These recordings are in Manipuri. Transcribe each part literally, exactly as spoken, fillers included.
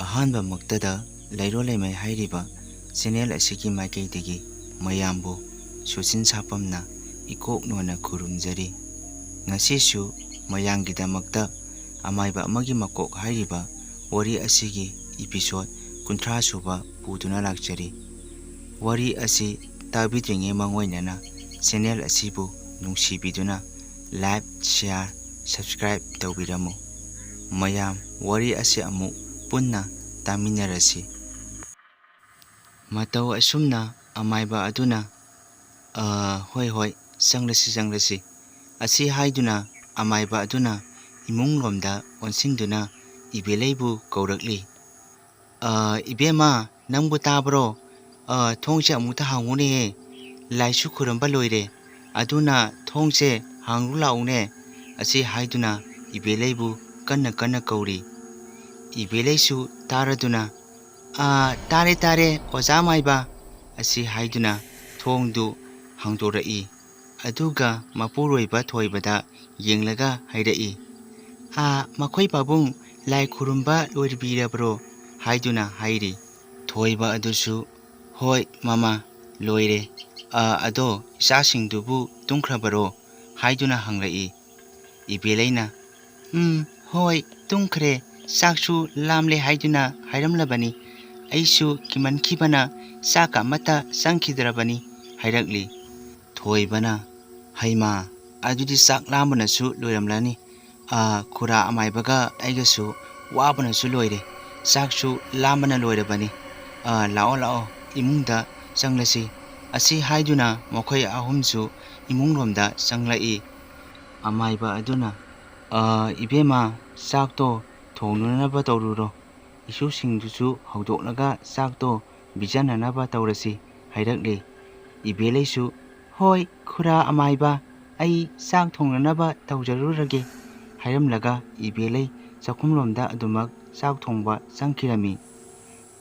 ꯑꯍꯥꯟꯕꯃꯛꯇꯗ ꯂꯩꯔꯣꯜ ꯂꯩꯃꯥꯏ ꯍꯥꯏꯔꯤꯕ ꯆꯦꯅꯦꯜ ꯑꯁꯤꯒꯤ ꯃꯥꯏꯀꯩꯗꯒꯤ ꯃꯌꯥꯝꯕꯨ ꯁꯨꯆꯤꯟ ꯁꯥꯄꯝꯅ ꯏꯀꯣꯛ ꯅꯣꯟꯅ ꯈꯨꯔꯨꯝꯖꯔꯤ꯫ ꯉꯁꯤꯁꯨ ꯃꯌꯥꯝꯒꯤꯗꯃꯛꯇ ꯑꯃꯥꯏꯕ ꯑꯃꯒꯤ ꯃꯀꯣꯛ ꯍꯥꯏꯔꯤꯕ ꯋꯥꯔꯤ ꯑꯁꯤꯒꯤ ꯏꯄꯤꯁꯣꯠ ꯀꯨꯟꯊ꯭ꯔꯥ ꯁꯨꯕ ꯄꯨꯗꯨꯅ ꯂꯥꯛꯆꯔꯤ꯫ ꯋꯥꯔꯤ ꯑꯁꯤ ꯇꯥꯕꯤꯗ꯭ꯔꯤꯉꯩ ꯃꯥꯡꯑꯣꯏꯅꯅ ꯆꯦꯅꯦꯜ ꯑꯁꯤꯕꯨ ꯅꯨꯡꯁꯤꯕꯤꯗꯨꯅ like, share, subscribe ꯇꯧꯕꯤꯔꯝꯃꯨ꯫ ꯃꯌꯥꯝ ꯋꯥꯔꯤ ꯑꯁꯤ ꯑꯃꯨꯛ ꯄꯨꯟꯅ ꯇꯥꯃꯤꯟꯅꯔꯁꯤ꯫ ꯃꯇꯧ ꯑꯁꯨꯝꯅ ꯑꯃꯥꯏꯕ ꯑꯗꯨꯅ, "ꯑ, ꯍꯣꯏ, ꯍꯣꯏ, ꯆꯪꯂꯁꯤ, ꯆꯪꯂꯁꯤ," ꯑꯁꯤ ꯍꯥꯏꯗꯨꯅ ꯑꯃꯥꯏꯕ ꯑꯗꯨꯅ ꯏꯃꯨꯡꯂꯣꯝꯗ ꯑꯣꯟꯁꯤꯟꯗꯨꯅ ꯏꯕꯦꯂꯩꯕꯨ ꯀꯧꯔꯛꯂꯤ꯫ "ꯑ, ꯏꯕꯦꯝꯃ, ꯅꯪꯕꯨ ꯇꯥꯕ꯭ꯔꯣ? ꯑ, ꯊꯣꯡꯁꯦ ꯑꯃꯨꯛꯇ ꯍꯥꯡꯉꯨꯅꯦꯍꯦ꯫ ꯂꯥꯏꯁꯨ ꯈꯨꯔꯝꯕ ꯂꯣꯏꯔꯦ꯫ ꯑꯗꯨꯅ ꯊꯣꯡꯁꯦ ꯍꯥꯡꯂꯨ ꯂꯥꯛꯎꯅꯦ," ꯑꯁꯤ ꯍꯥꯏꯗꯨꯅ ꯏꯕꯦꯂꯩꯕꯨ ꯀꯟꯅ ꯀꯟꯅ ꯀꯧꯔꯤ꯫ ꯏꯕꯦꯂꯩꯁꯨ ꯇꯥꯔꯗꯨꯅ, "ꯑ, ꯇꯥꯔꯦ, ꯇꯥꯔꯦ, ꯑꯣꯖꯥ ꯃꯥꯏꯕ," ꯑꯁꯤ ꯍꯥꯏꯗꯨꯅ ꯊꯣꯡꯗꯨ ꯍꯥꯡꯗꯣꯔꯛꯏ꯫ ꯑꯗꯨꯒ ꯃꯄꯨꯔꯣꯏꯕ ꯊꯣꯏꯕꯗ ꯌꯦꯡꯂꯒ ꯍꯥꯏꯔꯛꯏ, "ꯑ, ꯃꯈꯣꯏ ꯄꯥꯕꯨꯡ ꯂꯥꯏ ꯈꯨꯔꯨꯝꯕ ꯂꯣꯏꯕꯤꯔꯕ꯭ꯔꯣ?" ꯍꯥꯏꯗꯨꯅ ꯍꯥꯏꯔꯤ꯫ ꯊꯣꯏꯕ ꯑꯗꯨꯁꯨ, "ꯍꯣꯏ, ꯃꯃꯥ, ꯂꯣꯏꯔꯦ꯫ ꯑ, ꯑꯗꯣ ꯏꯆꯥꯁꯤꯡꯗꯨꯕꯨ ꯇꯨꯝꯈ꯭ꯔꯕꯔꯣ?" ꯍꯥꯏꯗꯨꯅ ꯍꯪꯂꯛꯏ꯫ ꯏꯕꯦꯂꯩꯅ, "ꯎꯝ, ꯍꯣꯏ, ꯇꯨꯝꯈ꯭ꯔꯦ꯫ ꯆꯥꯛꯁꯨ ꯂꯥꯝꯂꯦ ꯍꯥꯏꯗꯨꯅ ꯍꯥꯏꯔꯝꯂꯕꯅꯤ꯫ ꯑꯩꯁꯨ ꯀꯤꯃꯟꯈꯤꯕꯅ ꯆꯥꯛꯀ ꯑꯃꯠꯇ ꯆꯪꯈꯤꯗ꯭ꯔꯕꯅꯤ," ꯍꯥꯏꯔꯛꯂꯤ꯫ ꯊꯣꯏꯕꯅ, "ꯍꯩꯃꯥ, ꯑꯗꯨꯗꯤ ꯆꯥꯛ ꯂꯥꯝꯕꯅꯁꯨ ꯂꯣꯏꯔꯝꯂꯅꯤ꯫ ꯑ, ꯈꯨꯔꯥ ꯑꯃꯥꯏꯕꯒ ꯑꯩꯒꯁꯨ ꯋꯥꯕꯅꯁꯨ ꯂꯣꯏꯔꯦ꯫ ꯆꯥꯛꯁꯨ ꯂꯥꯝꯕꯅ ꯂꯣꯏꯔꯕꯅꯤ꯫ ꯑ, ꯂꯥꯛꯑꯣ, ꯂꯥꯛꯑꯣ, ꯏꯃꯨꯡꯗ ꯆꯪꯂꯁꯤ," ꯑꯁꯤ ꯍꯥꯏꯗꯨꯅ ꯃꯈꯣꯏ ꯑꯍꯨꯝꯁꯨ ꯏꯃꯨꯡꯂꯣꯝꯗ ꯆꯪꯂꯛꯏ꯫ ꯑꯃꯥꯏꯕ ꯑꯗꯨꯅ, "ꯑ, ꯏꯕꯦꯝꯃ, ꯆꯥꯛꯇꯣ ꯊꯣꯡꯅꯅꯕ ꯇꯧꯔꯨꯔꯣ꯫ ꯏꯁꯨꯁꯤꯡꯗꯨꯁꯨ ꯍꯧꯗꯣꯛꯂꯒ ꯆꯥꯛꯇꯣ ꯄꯤꯖꯅꯅꯕ ꯇꯧꯔꯁꯤ," ꯍꯥꯏꯔꯛꯂꯤ꯫ ꯏꯕꯦꯂꯩꯁꯨ, "ꯍꯣꯏ, ꯈꯨꯔꯥ ꯑꯃꯥꯏꯕ, ꯑꯩ ꯆꯥꯛ ꯊꯣꯡꯅꯅꯕ ꯇꯧꯖꯔꯨꯔꯒꯦ," ꯍꯥꯏꯔꯝꯂꯒ ꯏꯕꯦꯂꯩ ꯆꯥꯛꯈꯨꯝꯂꯣꯝꯗ ꯑꯗꯨꯃꯛ ꯆꯥꯛ ꯊꯣꯡꯕ ꯆꯪꯈꯤꯔꯝꯃꯤ꯫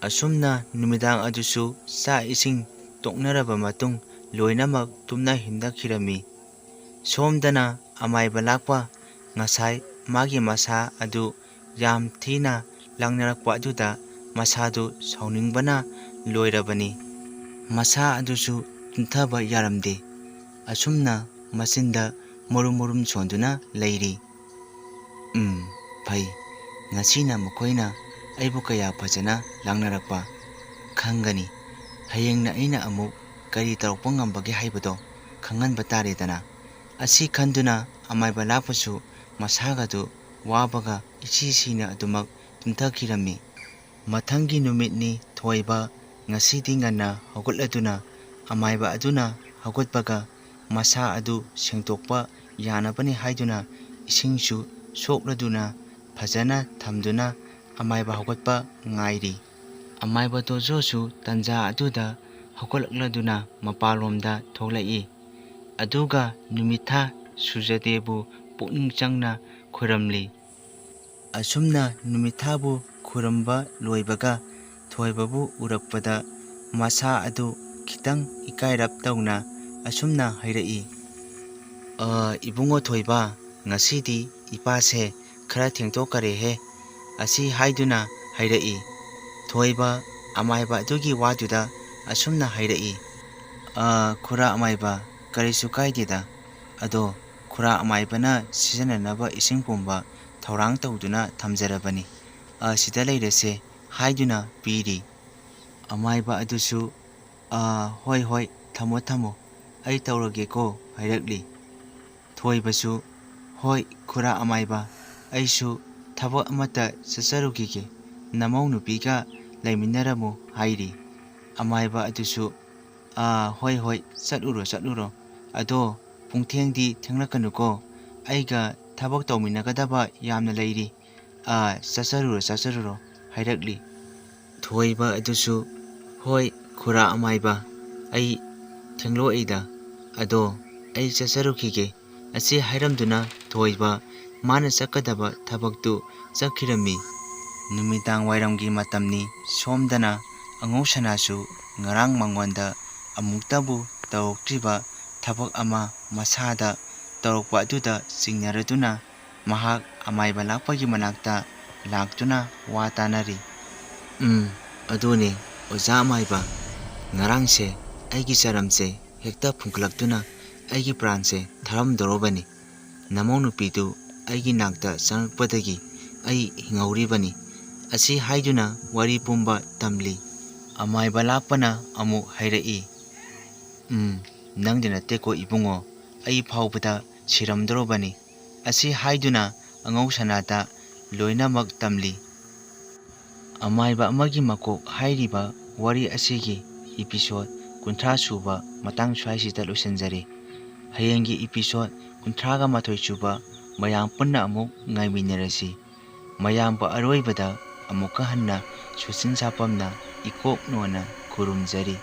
ꯑꯁꯨꯝꯅ ꯅꯨꯃꯤꯗꯥꯡ ꯑꯗꯨꯁꯨ ꯆꯥꯛ ꯏꯁꯤꯡ ꯇꯣꯛꯅꯔꯕ ꯃꯇꯨꯡ ꯂꯣꯏꯅꯃꯛ ꯇꯨꯝꯅ ꯍꯤꯞꯅꯈꯤꯔꯝꯃꯤ꯫ ꯁꯣꯝꯗꯅ ꯑꯃꯥꯏꯕ ꯂꯥꯛꯄ ꯉꯁꯥꯏ ꯃꯥꯒꯤ ꯃꯁꯥ ꯑꯗꯨ ꯌꯥꯝ ꯊꯤꯅ ꯂꯥꯡꯅꯔꯛꯄ ꯑꯗꯨꯗ ꯃꯁꯥꯗꯨ ꯁꯥꯎꯅꯤꯡꯕꯅ ꯂꯣꯏꯔꯕꯅꯤ꯫ ꯃꯁꯥ ꯑꯗꯨꯁꯨ ꯇꯨꯝꯊꯕ ꯌꯥꯔꯝꯗꯦ꯫ ꯑꯁꯨꯝꯅ ꯃꯆꯤꯟꯗ ꯃꯨꯔꯨꯝ ꯃꯨꯔꯨꯝ ꯁꯣꯟꯗꯨꯅ ꯂꯩꯔꯤ꯫ "ꯎꯝ, ꯐꯩ꯫ ꯉꯁꯤꯅ ꯃꯈꯣꯏꯅ ꯑꯩꯕꯨ ꯀꯌꯥ ꯐꯖꯅ ꯂꯥꯡꯅꯔꯛꯄ ꯈꯪꯒꯅꯤ꯫ ꯍꯌꯦꯡꯅ ꯑꯩꯅ ꯑꯃꯨꯛ ꯀꯔꯤ ꯇꯧꯔꯛꯄ ꯉꯝꯕꯒꯦ ꯍꯥꯏꯕꯗꯣ ꯈꯪꯍꯟꯕ ꯇꯥꯔꯦꯗꯅ"꯫ ꯑꯁꯤ ꯈꯟꯗꯨꯅ ꯑꯃꯥꯏꯕ ꯂꯥꯛꯄꯁꯨ ꯃꯁꯥꯒꯗꯨ ꯋꯥꯕꯒ ꯏꯁꯤ ꯁꯤꯅ ꯑꯗꯨꯃꯛ ꯇꯨꯝꯊꯈꯤꯔꯝꯃꯤ꯫ ꯃꯊꯪꯒꯤ ꯅꯨꯃꯤꯠꯅꯤ ꯊꯣꯏꯕ꯫ ꯉꯁꯤꯗꯤ ꯉꯟꯅ ꯍꯧꯒꯠꯂꯗꯨꯅ ꯑꯃꯥꯏꯕ ꯑꯗꯨꯅ ꯍꯧꯒꯠꯄꯒ ꯃꯁꯥ ꯑꯗꯨ ꯁꯦꯡꯗꯣꯛꯄ ꯌꯥꯅꯕꯅꯤ ꯍꯥꯏꯗꯨꯅ ꯏꯁꯤꯡꯁꯨ ꯁꯣꯛꯂꯗꯨꯅ ꯐꯖꯅ ꯊꯝꯗꯨꯅ ꯑꯃꯥꯏꯕ ꯍꯧꯒꯠꯄ ꯉꯥꯏꯔꯤ꯫ ꯑꯃꯥꯏꯕ ꯗꯣꯖꯣꯁꯨ ꯇꯟꯖꯥ ꯑꯗꯨꯗ ꯍꯧꯒꯠꯂꯛꯂꯗꯨꯅ ꯃꯄꯥꯟꯂꯣꯝꯗ ꯊꯣꯛꯂꯛꯏ꯫ ꯑꯗꯨꯒ ꯅꯨꯃꯤꯠꯊꯥ ꯁꯨꯖꯗꯦꯕꯨ ꯄꯨꯛꯅꯤꯡ ꯆꯪꯅ ꯈꯨꯔꯝꯂꯤ꯫ ꯑꯁꯨꯝꯅ ꯅꯨꯃꯤꯠꯊꯥꯕꯨ ꯈꯨꯔꯨꯝꯕ ꯂꯣꯏꯕꯒ ꯊꯣꯏꯕꯕꯨ ꯎꯔꯛꯄꯗ ꯃꯁꯥ ꯑꯗꯨ ꯈꯤꯇꯪ ꯏꯀꯥꯏꯔꯞ ꯇꯧꯅ ꯑꯁꯨꯝꯅ ꯍꯥꯏꯔꯛꯏ, "ꯑ, ꯏꯕꯨꯡꯉꯣ ꯊꯣꯏꯕ, ꯉꯁꯤꯗꯤ ꯏꯄꯥꯁꯦ ꯈꯔ ꯊꯦꯡꯗꯣꯛꯈꯔꯦꯍꯦ"꯫ ꯑꯁꯤ ꯍꯥꯏꯗꯨꯅ ꯍꯥꯏꯔꯛꯏ꯫ ꯊꯣꯏꯕ ꯑꯃꯥꯏꯕ ꯑꯗꯨꯒꯤ ꯋꯥꯗꯨꯗ ꯑꯁꯨꯝꯅ ꯍꯥꯏꯔꯛꯏ, "ꯑ, ꯈꯨꯔꯥ ꯑꯃꯥꯏꯕ, ꯀꯔꯤꯁꯨ ꯀꯥꯏꯗꯦꯗ꯫ ꯑꯗꯣ ꯈꯨꯔꯥ ꯑꯃꯥꯏꯕꯅ ꯁꯤꯖꯤꯟꯅꯅꯕ ꯏꯁꯤꯡ ꯄꯨꯝꯕ ꯊꯧꯔꯥꯡ ꯇꯧꯗꯨꯅ ꯊꯝꯖꯔꯕꯅꯤ꯫ ꯑ, ꯁꯤꯗ ꯂꯩꯔꯁꯦ" ꯍꯥꯏꯗꯨꯅ ꯄꯤꯔꯤ꯫ ꯑꯃꯥꯏꯕ ꯑꯗꯨꯁꯨ, "ꯑ, ꯍꯣꯏ, ꯍꯣꯏ, ꯊꯝꯃꯣ, ꯊꯝꯃꯣ, ꯑꯩ ꯇꯧꯔꯒꯦꯀꯣ" ꯍꯥꯏꯔꯛꯂꯤ꯫ ꯊꯣꯏꯕꯁꯨ, "ꯍꯣꯏ, ꯈꯨꯔꯥ ꯑꯃꯥꯏꯕ, ꯑꯩꯁꯨ ꯊꯕꯛ ꯑꯃꯠꯇ ꯆꯠꯆꯔꯨꯈꯤꯒꯦ, ꯅꯃꯧ ꯅꯨꯄꯤꯒ ꯂꯩꯃꯤꯟꯅꯔꯝꯃꯨ" ꯍꯥꯏꯔꯤ꯫ ꯑꯃꯥꯏꯕ ꯑꯗꯨꯁꯨ, "ꯑꯥ, ꯍꯣꯏ, ꯍꯣꯏ, ꯆꯠꯂꯨꯔꯣ, ꯆꯠꯂꯨꯔꯣ꯫ ꯑꯗꯣ ꯄꯨꯡꯊꯦꯡꯗꯤ ꯊꯦꯡꯂꯛꯀꯅꯨꯀꯣ, ꯑꯩꯒ ꯊꯕꯛ ꯇꯧꯃꯤꯟꯅꯒꯗꯕ ꯌꯥꯝꯅ ꯂꯩꯔꯤ꯫ ꯑꯥ, ꯆꯠꯆꯔꯨꯔꯣ, ꯆꯠꯆꯔꯨꯔꯣ" ꯍꯥꯏꯔꯛꯂꯤ꯫ ꯊꯣꯏꯕ ꯑꯗꯨꯁꯨ, "ꯍꯣꯏ, ꯈꯨꯔꯥ ꯑꯃꯥꯏꯕ, ꯑꯩ ꯊꯦꯡꯂꯣꯛꯏꯗ, ꯑꯗꯣ ꯑꯩ ꯆꯠꯆꯔꯨꯈꯤꯒꯦ" ꯑꯁꯤ ꯍꯥꯏꯔꯝꯗꯨꯅ ꯊꯣꯏꯕ ꯃꯥꯅ ꯆꯠꯀꯗꯕ ꯊꯕꯛꯇꯨ ꯆꯠꯈꯤꯔꯝꯃꯤ꯫ ꯅꯨꯃꯤꯗꯥꯡ ꯋꯥꯏꯔꯝꯒꯤ ꯃꯇꯝꯅꯤ꯫ ꯁꯣꯝꯗꯅ ꯑꯉꯧꯁꯅꯥꯁꯨ ꯉꯔꯥꯡ ꯃꯉꯣꯟꯗ ꯑꯃꯨꯛꯇꯕꯨ ꯇꯧꯔꯛꯇ꯭ꯔꯤꯕ ꯊꯕꯛ ꯑꯃ ꯃꯁꯥꯗ ꯇꯧꯔꯛꯄ ꯑꯗꯨꯗ ꯆꯤꯡꯅꯔꯗꯨꯅ ꯃꯍꯥꯛ ꯑꯃꯥꯏꯕ ꯂꯥꯛꯄꯒꯤ ꯃꯅꯥꯛꯇ ꯂꯥꯛꯇꯨꯅ ꯋꯥ ꯇꯥꯅꯔꯤ꯫ "ꯎꯝ, ꯑꯗꯨꯅꯦ, ꯑꯣꯖꯥ ꯑꯃꯥꯏꯕ꯫ ꯉꯔꯥꯡꯁꯦ ꯑꯩꯒꯤ ꯆꯔꯝꯁꯦ ꯍꯦꯛꯇ ꯐꯨꯟꯒꯠꯂꯛꯇꯨꯅ ꯑꯩꯒꯤ ꯄ꯭ꯔꯥꯟꯁꯦ ꯊꯥꯔꯝꯗꯧꯔꯕꯅꯤ꯫ ꯅꯃꯧ ꯅꯨꯄꯤꯗꯨ ꯑꯩꯒꯤ ꯅꯥꯛꯇ ꯆꯪꯉꯛꯄꯗꯒꯤ ꯑꯩ ꯍꯤꯡꯍꯧꯔꯤꯕꯅꯤ" ꯑꯁꯤ ꯍꯥꯏꯗꯨꯅ ꯋꯥꯔꯤ ꯄꯨꯝꯕ ꯇꯝꯂꯤ꯫ ꯑꯃꯥꯏꯕ ꯂꯥꯛꯄꯅ ꯑꯃꯨꯛ ꯍꯥꯏꯔꯛꯏ, "ꯎꯝ, ꯅꯪꯗ ꯅꯠꯇꯦꯀꯣ ꯏꯕꯨꯡꯉꯣ, ꯑꯩ ꯐꯥꯎꯕꯗ ꯁꯤꯔꯝꯗꯧꯔꯕꯅꯤ" ꯑꯁꯤ ꯍꯥꯏꯗꯨꯅ ꯑꯉꯧ ꯁꯅꯥꯗ ꯂꯣꯏꯅꯃꯛ ꯇꯝꯂꯤ꯫ ꯑꯃꯥꯏꯕ ꯑꯃꯒꯤ ꯃꯀꯣꯛ ꯍꯥꯏꯔꯤꯕ ꯋꯥꯔꯤ ꯑꯁꯤꯒꯤ episode ꯀꯨꯟꯊ꯭ꯔꯥ ꯁꯨꯕ ꯃꯇꯥꯡ ꯁ꯭ꯋꯥꯏꯁꯤꯗ ꯂꯣꯏꯁꯤꯟꯖꯔꯦ꯫ ꯍꯌꯦꯡꯒꯤ episode ꯀꯨꯟꯊ꯭ꯔꯥꯒ ꯃꯥꯊꯣꯏ ꯁꯨꯕ ꯃꯌꯥꯝ ꯄꯨꯟꯅ ꯑꯃꯨꯛ ꯉꯥꯏꯃꯤꯟꯅꯔꯁꯤ꯫ ꯃꯌꯥꯝꯕꯨ ꯑꯔꯣꯏꯕꯗ ꯑꯃꯨꯛꯀ ꯍꯟꯅ ꯁꯨꯁꯤꯟ ꯁꯥꯄꯝꯅ ꯏꯀꯣꯛ ꯅꯣꯟꯅ ꯈꯨꯔꯨꯝꯖꯔꯤ꯫